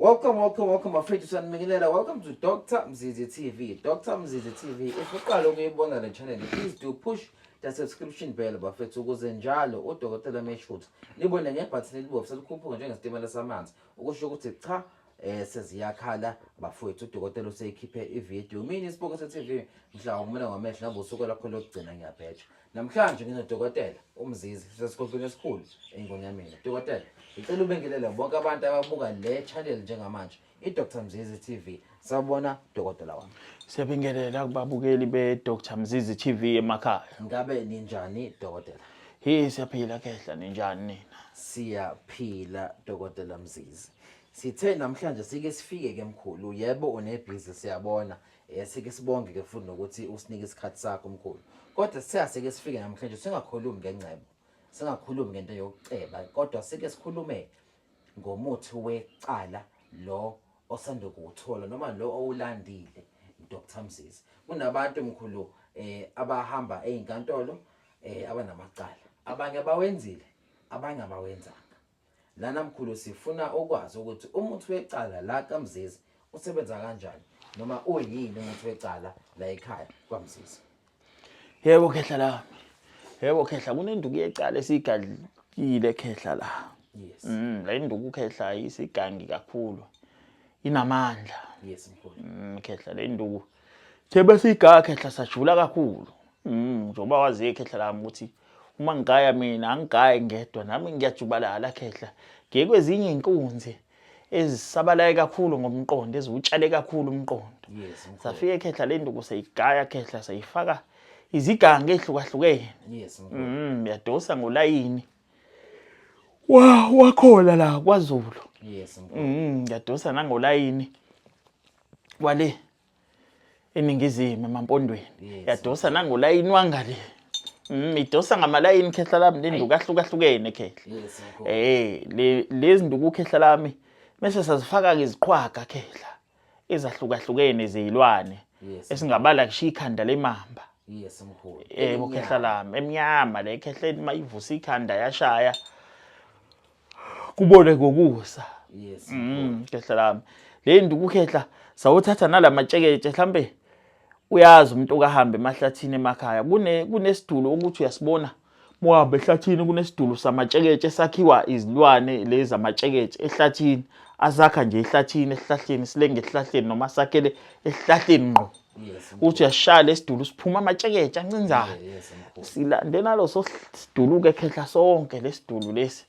Welcome, welcome, welcome bafethu sanibingelela. Welcome to Dr. Mzizi TV. Dr. Mzizi TV. If uqala ukuyibona le channel, please do push the subscription bell bafethu ukuze njalo udokotela Meshoot nibone ngebhathini elibovu selikhuphuka njengesitimela samanzi ukusho ukuthi cha seziyakhala bafowethu udokotela useyikhiphe ivideo. Mina isiboko se-TV mhla ngumina ngomehlo ngabe usuku lakho lokugcina ngiyabheja. Namhlanje nginodokotela uMzizi sesigodlweni esikhulu eNgonyameni. Dokotela, ngicela ubingelele bonke abantu ababuka le channel njengamanje, iDr Mzizi TV. Sawubona dokotela wami. Siyabingelela kubabukeli be-Dr Mzizi TV emakhaya. Ngabe ninjani dokotela? Hey siyaphila khehla ninjani nina? Siyaphila dokotela Mzizi. Sithe namhlanje sike sifike ke mkhulu, yebo unebhizi siyabona. Sike sibonge ke futhi nokuthi usinike isikhathi sakho mkhulu. Kodwa siyase ke sifike namhlanje singakhulumi ngengcebo. Singakhulumi ngento yokuceba, kodwa sike sikhulume ngomuthi wecala lo osanda kuwuthola noma lo owulandile Dr Mzizi. Kunabantu mkhulu abahamba ezinkantolo abanamacala. Abanye abawenzile, abanye abawenzanga. Lana mkhulu sifuna ukwazi ukuthi umuthi wecala la kaMzizi usebenza kanjani noma uyini umuthi wecala la ekhaya kwaMzizi. Yebo khehla lami. Yebo khehla kunenduku yecala esigadlile khehla la. Yes. Le nduku khehla isigangi kakhulu. Inamandla. Yes mkhulu. Khehla le nduku. Thebe sigaya khehla sajula kakhulu. Njengoba wazi khehla lami ukuthi uma ngigaya mina angigayi ngedwa nami ngiyajubalala khehla. Ngiye kwezinye inkunzi ezisabalaye kakhulu ngomqondo eziwutshale kakhulu umqondo. Yes mkhulu. Safika khehla le nduku seyigaya khehla seyifaka iziganga ehlukahlukene. Yes mkhulu. Yadosa ngolayini. Wa wakhona la kwaZulu. Yes mkhulu. Yadosa nangolayini wale eningizimu emampondweni. Yadosa nangolayini wangale. Idosa ngamalayini khehla lami le nduku ahlukahlukene khehla. Yes mkhulu. Le lezi nduku khehla lami bese sazifaka ke iziqhwaga khehla ezahlukahlukene zezilwane. Yes. Esingabala kushiya ikhanda lemamba. Yes mkhulu. Yebo khehla lami emnyama le khehla mayivusa ikhanda yashaya kubone ngokusa. Yes. Khehla lami. Le nduku khehla sawuthatha nalamatsheketshe mhlambe uyazi umuntu okahamba emahlathini emakhaya kunesidulo ukuthi uyasibona muhambe ehlathini kunesidulo samatsheketshe esakhiwa izilwane lezi amatsheketshe ehlathini azakha nje ehlathini esihlahleni silenge esihlahleni noma sakhele esihlahleni ngqo. Yes. Uthi uyashaya lesidulo siphuma amatsheketshe ancinzayo. Yes mkhulu. Silande naloso siduluke khehla sonke lesidulo lesi.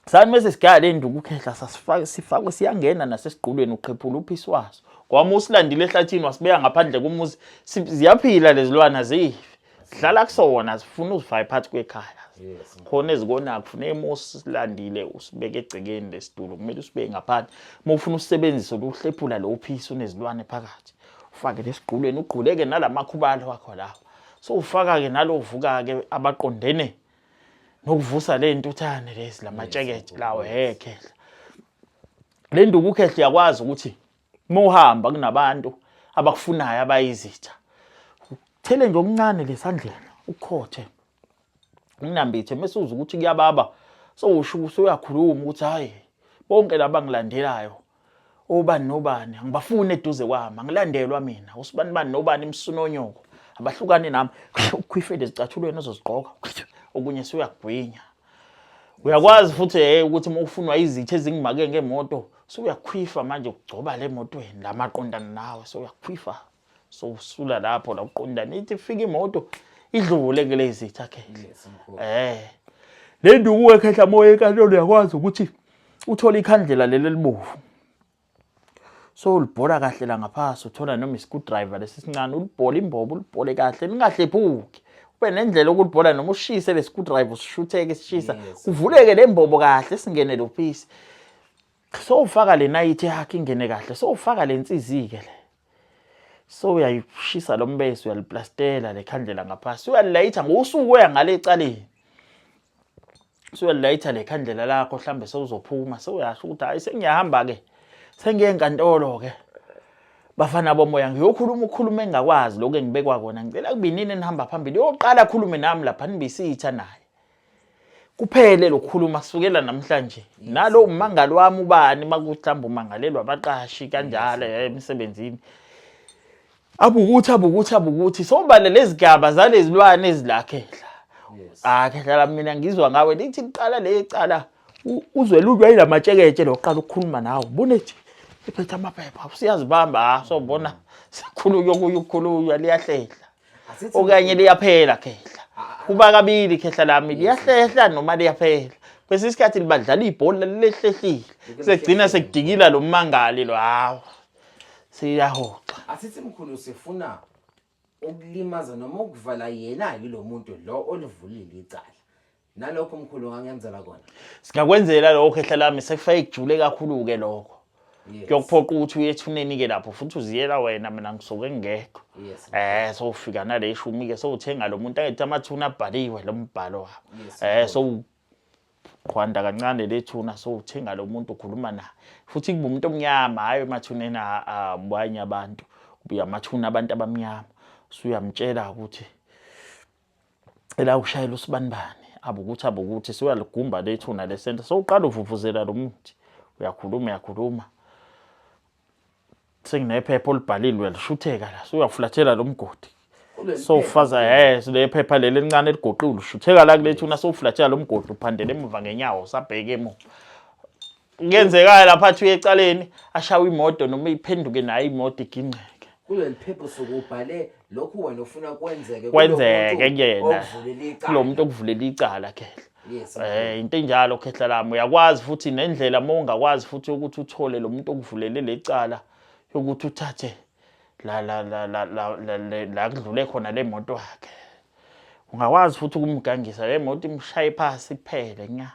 Sani mase sigaya le nduku khehla sasifaka sifakwe siyangena nasesigqulweni uqhephula uphisi waso. Kwami usilandile ehlathini wasibeka ngaphandle kumuzi ziyaphila lezilwana zife. Sidlala kusona sifuna uzifake phakathi kwekhaya. Yes. Khona ezikona kufuneka uma usilandile usibeke egcekeni lesidulo kumele usibeke ngaphandle. Uma ufuna usebenzise ukuhlephula lo phisi unezilwane phakathi. Ufake lesigqulweni ugquleke nalamakhubalo wakho lawa. So ufaka ke nalovuka ke abaqondene nokuvusa le ntuthane lezi lamatsheketshe lawo khehla. Le nduku khehla uyakwazi ukuthi uma uhamba kunabantu abakufunayo abayizitha. Uthele nje okuncane lesandleni ukhothe. Unginambithe mase uzwa ukuthi kuyababa sowusho usuyakhuluma ukuthi hayi bonke laba ngilandelayo obani nobani angibafuni eduze kwami angilandelwa mina usibani bani nobani imsunonyoko abahlukane nami ukhwifele ezicathulweni ozozigqoka okunye suyagwinya. Uyakwazi futhi ukuthi uma ufunwa izitha ezingimake ngemoto suyakhwifa manje ugcoba le motweni lamaqondana nawe soyakhwifa so usula lapho la uqondana ithi fika imoto idlule kulezi zitha khehla. Yes mkhulu. Le nduku ekhehla moya enkantolo uyakwazi ukuthi uthole ikhandlela leli elibovu. So ulibhola kahle la ngaphansi uthola noma iscrewdriver lesi sincane ulibhola imbobo ulibhole kahle lingahlephuki. Ube nendlela yokulibhola noma ushise le screwdriver usishutheke sishisa Yes. kuvuleke le mbobo kahle singene lo piece. So ufaka le nayithi yakhe ingene kahle so ufaka le nsizi ke le. So uyayishisa lo mbese uyaliplastela le khandlela ngaphansi uyalilayitha ngosuku oya ngale ecaleni. So uyalilayitha le khandlela lakho mhlambe sewuzophuma sewuyasho ukuthi hayi sengiyahamba ke sengiye enkantolo ke. Bafana bomoya ngiyokhuluma ukukhuluma engakwazi lokho engibekwa kona ngicela kube nini enihamba phambili yoqala khulume nami lapha nibisitha naye. Kuphele lokukhuluma kusukela namhlanje. Nalo ummangali wami ubani makuhlamba umangalelwa abaqashi kanjalo emsebenzini. Abukuthi abukuthi abukuthi sobale lezigaba zalezilwane ezilakhehla. Ah khehla lami mina ngizwa ngawe lithi liqala lecala uzwe lulwa ilamatsheketshe loqala ukukhuluma nawe ubone nje ephethe amaphepha usiyazibamba ah sobona sikhulunywa kuye ukukhulunywa liyahlehla okanye liyaphela khehla kuba kabili khehla lami liyahlehla noma liyaphela kwesinye isikhathi libadlala ibhola lehlehlile segcina sekudikila lo mmangali lo hawu siyahoxa asithi mkhulu sifuna ukulimaza noma ukuvala yena-ke lo muntu lo olivulile icala Nalokho mkhulu ungangenzela kona. Singakwenzela lokho khehla lami sekufake kujule kakhulu-ke lokho. Kuyokuphoqa ukuthi uye ethuneni-ke lapho futhi uziyela wena mina ngisuke ngingekho. Yes. Eh sowufika nale shumi ke sowuthenga lo muntu angithi amathuna abhaliwe lo mbhalo wabo. Yes, Eh sowu qhwanda kancane lethuna sowuthenga lo muntu ukhuluma naye. Futhi kuba umuntu omnyama hayi emathuneni abanye abantu. Kubuya amathuna abantu abamnyama. Usuyamtshela ukuthi cela ushayela usibanibani abukuthi abukuthi sewuyaligumba lethuna lesenta sewuqala uvuvuzela lo muthi uyakhuluma uyakhuluma senginephepha olibhalile uyalishutheka la sewuyafulathela lo mgodi sowufaza eh le phepha leli elincane eligoqiwe ushutheka la kulethuna sowufulathela lo mgodi uphandele emuva ngenyawo usabheke emuva kuyenzekayo lapha athi uye ecaleni ashawe imoto noma iphenduke nayo imoto igingqeke kuleli phepha usuke ubhale lokhu wena ufuna kwenzeke kwenzeke kuyena kulo muntu okuvulela icala khehla yes eh into enjalo khehla lami uyakwazi futhi nendlela uma ungakwazi futhi ukuthi uthole lo muntu okuvulele lecala yokuthi uthathe la la la la la la kudlule khona le moto yakhe ungakwazi futhi ukumgangisa le moto imshaye phasi kuphele nya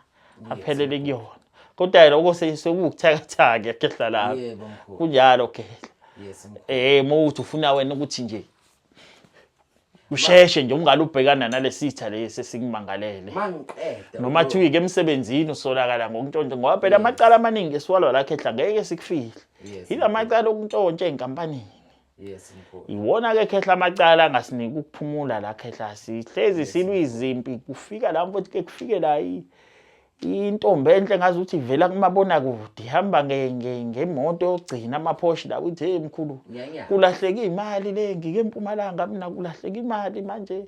aphelele kuyona kodwa lokho sekuwukuthakathaka khehla lami Yebo, mkhulu. kunjalo khehla Yes, mkhulu. eh uma uthi ufuna wena ukuthi nje usheshe nje ungalubhekana nalesitha lesi esikumangalele Mangiqeda. noma thiwa ke emsebenzini usolakala ngokuntshontsha ngoba phela amacala amaningi esiwalwa la khehla ngeke sikufihle Yes, yila macala okuntshontsha enkampanini Yes, mkhulu. Iwona ke khehla amacala angasiniki ukuphumula la khehla sihlezi silwa izimpi kufika la mfowethu ke kufike la intombi enhle ngazi ukuthi ivela kumabonakude ihamba ngemoto yokugcina amaphoshi la uthi hey mkhulu kulahleka imali le ngike empumalanga mina kulahleka imali manje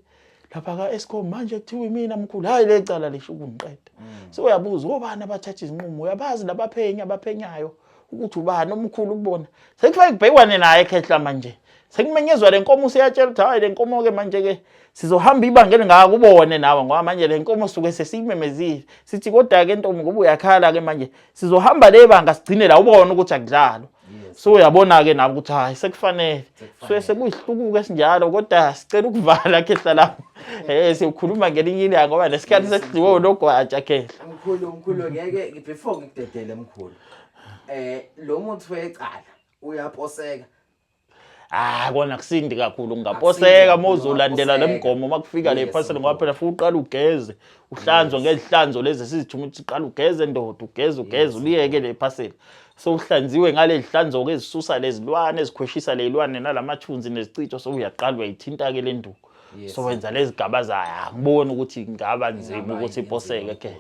lapha ka-Eskom manje kuthiwa imina mkhulu hayi le cala lisho ukungiqeda so uyabuza obani abathatha izinqumo uyabazi labaphenyi abaphenyayo ukuthi ubani omkhulu kubona sekufanele kubhekwane naye khehla manje sekumenyezwa le nkomo useyatshela ukuthi hayi le nkomo ke manje ke sizohamba ibanga elingaka kubone nawe ngoba manje le nkomo suke sesiyimemezile sithi kodwa ke ntombi ngoba uyakhala ke manje sizohamba le banga sigcine la ubone ukuthi akudlalwa so uyabona ke nawe ukuthi hayi sekufanele so sekuyihlukuka esinjalo kodwa sicela ukuvala khehla lapho eh siyokhuluma ngelinye ilanga ngoba lesikhathi sesidliwe unogwaja khehla mkhulu mkhulu ngeke before ngikudedele mkhulu eh lo muthi wecala uyaposeka Ah kona kusindi kakhulu ungaposeka uma uzolandela le mgomo uma kufika le phasela ngoba phela futhi uqala ugeze uhlanzwe ngezihlanzo lezi esizithuma ukuthi qala ugeze ndoda ugeze ugeze uliyeke le phasela so uhlanziwe ngale zihlanzo ke ezisusa lezilwane ezikhweshisa lezilwane nalamathunzi nezichitho so uyaqala uyayithinta ke le nduku so wenza lezigaba zayo angiboni ukuthi ngaba nzima ukuthi iposeke ke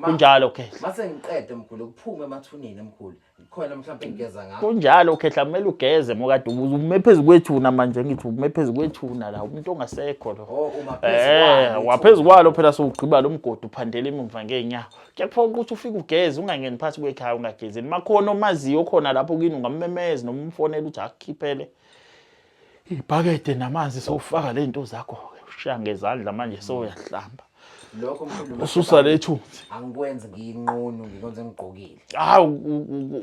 kunjalo ke mase ngiqede mkhulu kuphume emathuneni mkhulu khona mhlawumbe ngigeza ngakho kunjalo khehla kumele ugeze mokade ume phezu kwethuna manje ngithi ume phezu kwethuna la umuntu ongasekho lo oh uma phezu eh kwalo waphezu kwalo phela sowugqiba lo mgodi uphandela emuva ngeenyawo kuyakuphoqa ukuthi ufike ugeze ungangeni phakathi kwekhaya ungagezeli makhona omaziyo khona lapho kini ungammemeza noma umfonele ukuthi akukhiphele ibhakede namanzi sowufaka le nto zakho-ke ushiya ngezandla manje sowuyahlamba lokho mkhulu ususa le thunzi angikwenzi ngiyinqunu ngikwenze ngigqokile hawu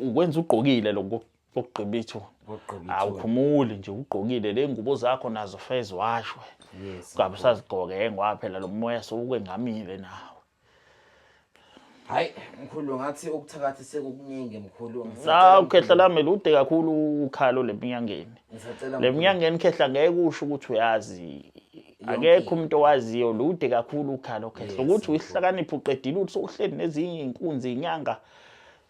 ukwenza ugqokile lokho kokugqiba ithuna Kokugqiba ithuna. awukhumuli nje ugqokile le ngubo zakho nazo feze washwe Yes. ungabe usazigqoke ngoba phela lo moya sowukwengamile nawe Hayi mkhulu ngathi ukuthakatha sekukuningi mkhulu. Hawu khehla lami lude kakhulu ukhalo leminyangeni. Ngisacela Le minyangeni khehla ngeke usho ukuthi uyazi akekho umuntu owaziyo lude kakhulu ukhalo khehla ukuthi uyihlakaniphi uqedile uthi sowuhleli nezinye iy'nkunzi inyanga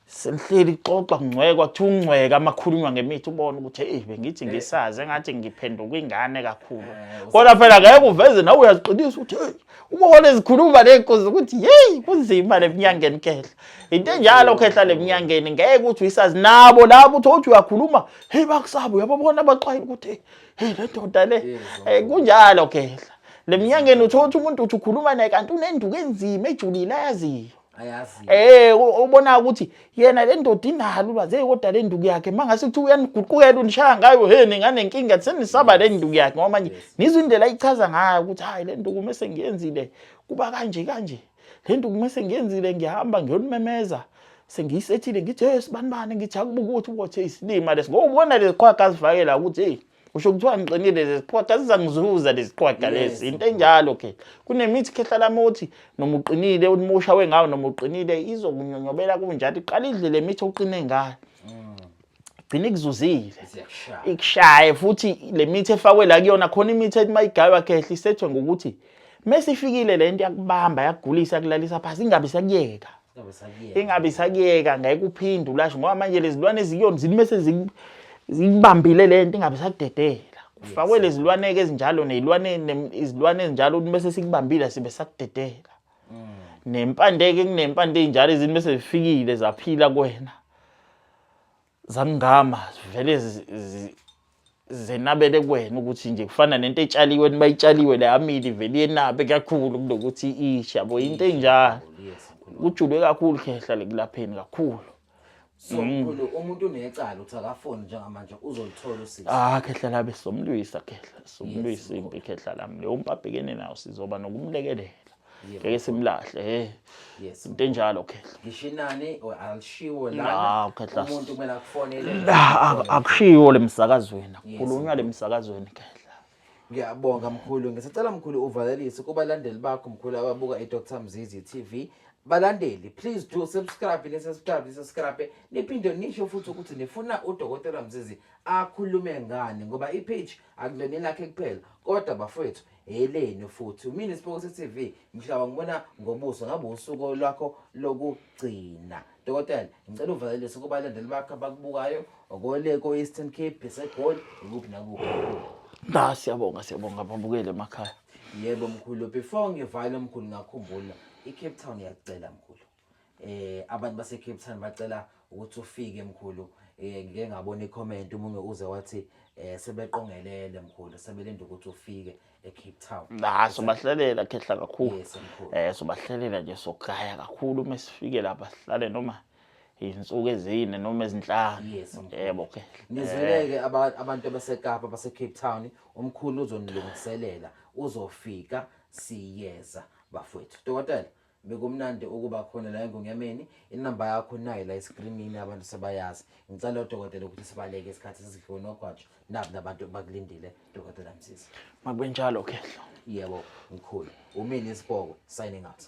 Senihleli kuxoxwa kungcwekwa kuthiwa ungcweka uma kukhulunywa ngemithi ubone ukuthi hey bengithi ngisazi engathi ngiphenduka ingane kakhulu. Kodwa phela ngeke uveze nawe uyaziqinisa ukuthi hey ubone zikhuluma lenkosi ukuthi hey kunzima leminyangeni khehla. Into enjalo khehla leminyangeni ngeke uthi uyisazi nabo labo uthi uthi uyakhuluma hey bakusaba uyababona abaxwayile ukuthi hey le ndoda le kunjalo khehla. Leminyangeni uthi uthi umuntu uthi ukhuluma naye kanti unenduku enzima ejulile ayaziyo. Ayazi. Ubona ukuthi yena le ndoda inalo ulwazi hey kodwa le nduku yakhe mangase kuthiwa uyaniguqukela unishaya ngayo hey ninganenkinga senisaba le nduku yakhe ngoba manje nizwe indlela ayichaza ngayo ukuthi hayi le nduku mese ngiyenzile kuba kanje kanje le nduku mese ngiyenzile ngihamba ngiyonimemeza sengiyisethile ngithi hey sibanibani ngithi akubuka ukuthi ukuthi isilima lesi ngoba ubona leziqhwaga azifakela ukuthi hey usho kuthiwa ngiqinile leziqhwaga zizangizuza leziqhwaga lezi into enjalo ke kunemithi khehla lami othi noma uqinile umusha wengawo noma uqinile izokunyonyobela kunjalo iqala idle le mithi oqine ngayo gcina ikuzuzile ikushaye futhi le mithi efakwe la kuyona khona imithi ethi mayigaywa khehla isethwe ngokuthi mesifikile le nto yakubamba yakugulisa yakulalisa phasi ingabe isakuyeka ingabe isakuyeka ngeke uphinde ulashe ngoba manje lezilwane ezikuyona zithi mese zikubambile le nto ingabe isakudedela kufakwe lezilwane-ke ezinjalo ney'lwane izilwane ezinjalo ukuthi mese sikubambile sibe sakudedela nempande-ke kunempande ey'njalo ezinto bese zifikile zaphila kuwena zangama zivele zenabele kuwena ukuthi nje kufana nento etshaliwe niba itshaliwe le amili ivele yenabe kakhulu kunokuthi ishe yabo into enjalo kujulwe kakhulu khehla lekulapheni kakhulu. So mkhulu umuntu unecala uthi akafoni njengamanje uzolithola usizo. Ah khehla labe somlwisa khehla somlwisa impi khehla lami leyo mpi abhekene nayo sizoba nokumlekelela. Ngeke simlahle eh. Yes. Into enjalo khehla. Ngisho inani or alishiwo lana. Ah khehla. Umuntu kumele akufonele. Akushiwo lemsakazweni akukhulunywa lemsakazweni khehla. Ngiyabonga mkhulu. Ngisacela mkhulu uvalelise kubalandeli bakho mkhulu ababuka iDr Mzizi TV. Balandeli, please do subscribe, ni subscribe, ni subscribe. Niphinde nisho futhi ukuthi nifuna uDokotela Mzizi akhulume ngani ngoba i-page akulona lakhe kuphela kodwa bafowethu heleni futhi. Mina Isipoko TV mhlaba ngibona ngobuso ngabe usuku lwakho lokugcina. Dokotela, ngicela uvalelise kubalandeli bakho abakubukayo okole ko-Eastern Cape, eseGoli, ikuphi nakuphi. La siyabonga siyabonga babukele emakhaya. Yebo mkhulu, before ngivale mkhulu ngakhumbula iCape Town iyacela mkhulu. Abantu base Cape Town bacela ukuthi ufike mkhulu. Ngike ngabona i-comment umunye uze wathi sebeqongelele mkhulu, sebelinda ukuthi ufike eCape Town. La sobahlelela khehla kakhulu. Yes mkhulu. Sobahlelela nje sogaya kakhulu uma sifike lapha sihlale noma izinsuku ezine noma ezinhlanu. Yes, mkhulu. Yebo khehla. Nizweleke abantu abaseKapa base Cape Town, umkhulu uzonilungiselela, uzofika siyeza bafowethu. Dokotela, bekumnandi ukuba khona la eNgonyameni. Inamba yakho nayo la escreenini abantu sebayazi. Ngicela udokotela ukuthi sibaleke isikhathi sesidliwe nogwajo. Nabu nabantu bakulindile Dokotela Mzizi. Makube njalo khehla. Yebo mkhulu. Umini Isipoko signing out.